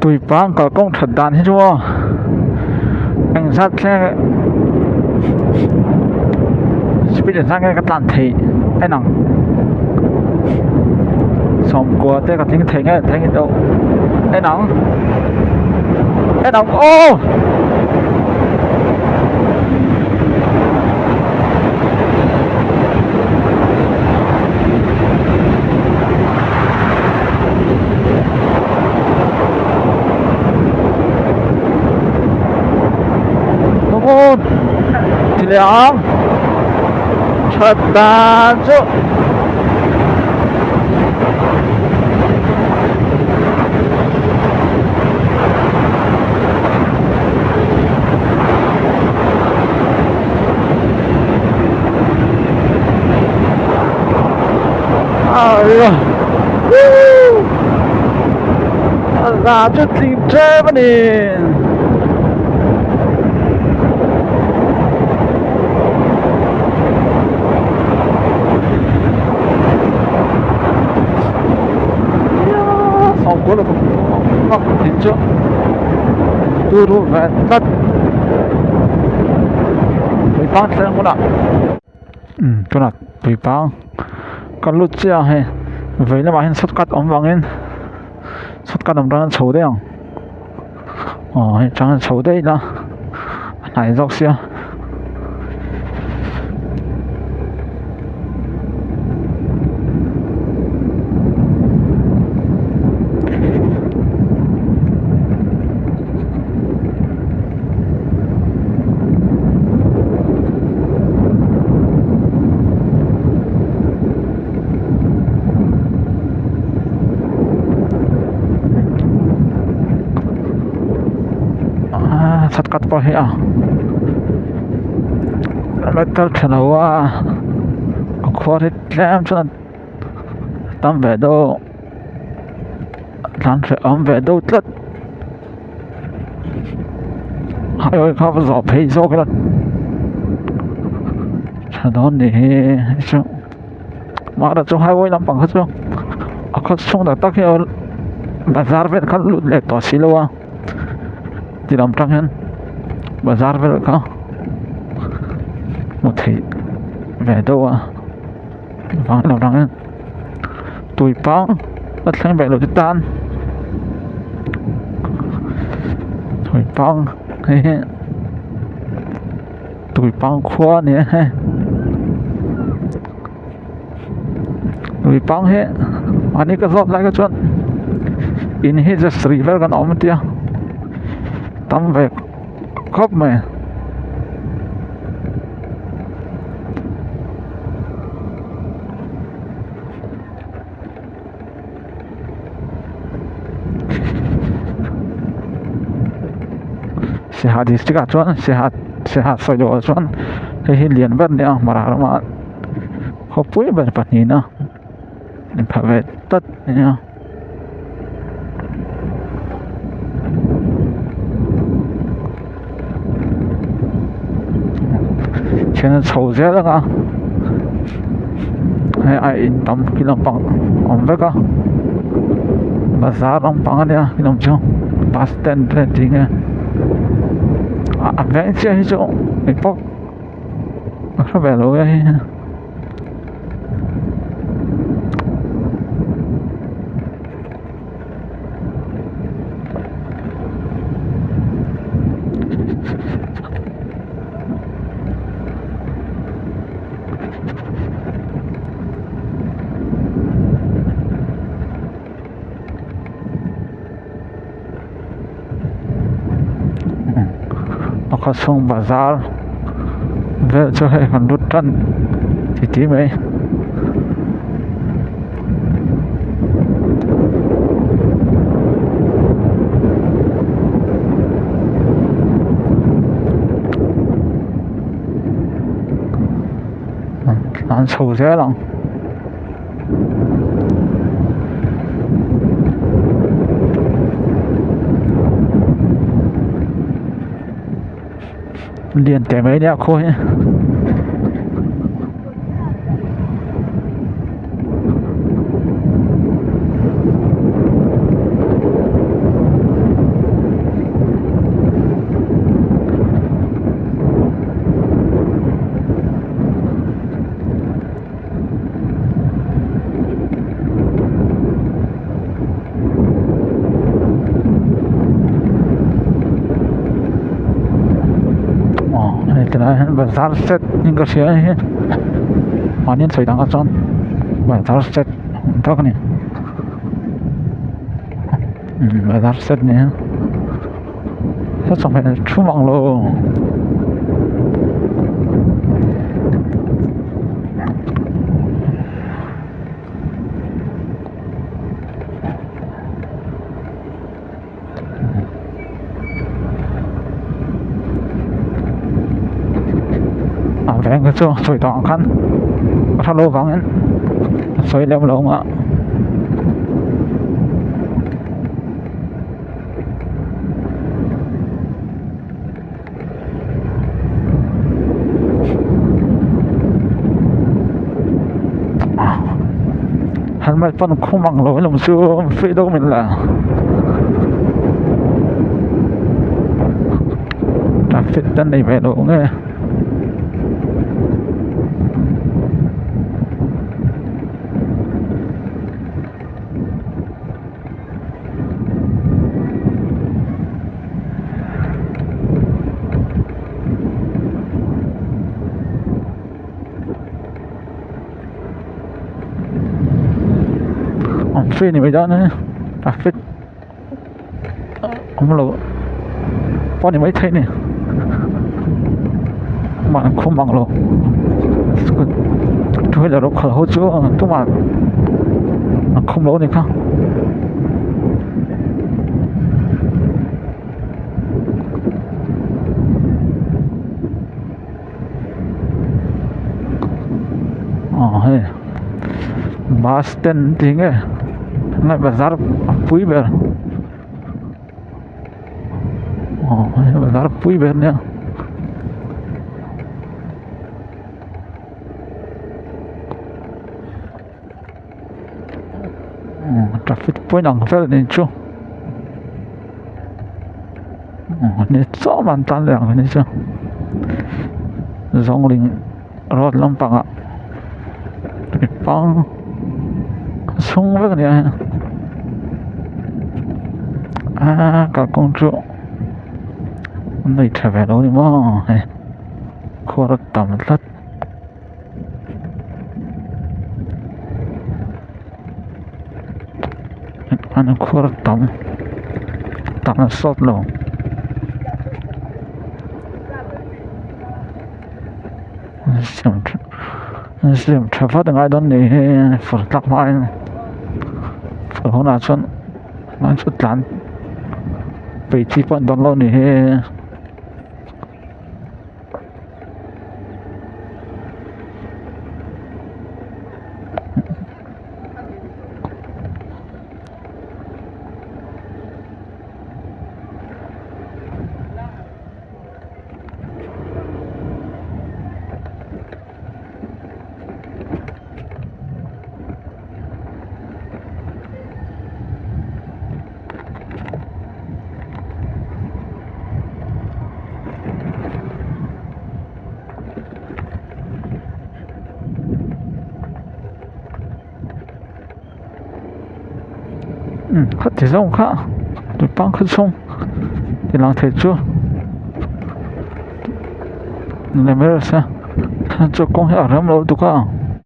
Tuipang kalkawng that dan hi chu aw engzat thleng speed engzat nge ka tlan theih en ang sawmkua te ka tling thei nge thleng in deuh en ang en ang aw. Ti leh ang that dan chu za chu tling tlem a ni. Chu turu ve tlat tuipang thleng hunah umm tunah tuipang ka lut chiah a hei vei lamah hian shortcut awm vangin shortcut awm tan a chho daih ang aw hei tang hian chho daih ila a hnai zawk sia. Shortcut pawh hi a metal tha lo a a khuar hi tlem chuan a tam ve deuh tlan hrehawm ve deuh tlat highway kha va zawh phei zawk ila tha dawn ni hi chu mahse chu highway lampang kha chu a khaw chhung tak tak hi bazar vel kha lut leh tawh si lo a ti lam tang hian bazar vel kha hmu theih ve deuh a vang lam tang hian tuipang a thleng ve lo te tan tuipang hei hi tuipang khua a ni a hei tuipang hi mahni ka zawt lai kha chuan in hi just ri vel kan awm tia tam ve khawp mai. Saiha district ah chuan Saiha Saiha sawi deuh ah chuan hei hi lian ber a nia Mara ramah khawpui ber pahnihna inpha ve tlat a nia. Thian a chho zel ang a hei a in tam khi lampang a awm vek a bazar lampang a nia khi lam chu bus stand te tih nge a veng chiah hi chu engpawh a hre ve lo e hei. Pakhat chhung bazar vel chu hei kan lut tan ti ti mai. An chho zel ang. Lian teh mai nia khaw hi. Helai hian bazar set in ka hria hei hi mahni an sawi dangah chuan bazar set ang tak a ni umm bazar set ni a hetiang thu mang lo. A veng hi chu sawi tawh ang khan a tha lo vangin a sawi lem lo ang a. Helmet pawn khum ang lo lawm chu free deuh min la traffic te an nei ve lo nge. An free ni mai dawn a traffic awm lo pawh ni maithei a ni mah an khum ang lo two wheeler a khalh ho chu tumah an khum lo a ni kha. Aw hei bus stand tih nge nge bazar a pui ber aw hei bazar pui ber ania. Traffic point ang vel anih chu ni chauh an tan leh ang anih chu zawngling road lampangah pang chhung vek ania hei aaa kalkawng chu an nei tha ve lo a ni maw hei khuar a tam tlat. An khuar tam tam sawt lo an siam tha vat angai dawn ni hi fur tlak hma in fur hunah chuan an chu tlan peih chi pawh an dawn lo ni hi. Khati zawng kha tupang kha chhung ti lang thei chu lem vel se chu kawng hi a rem lo lutuk a.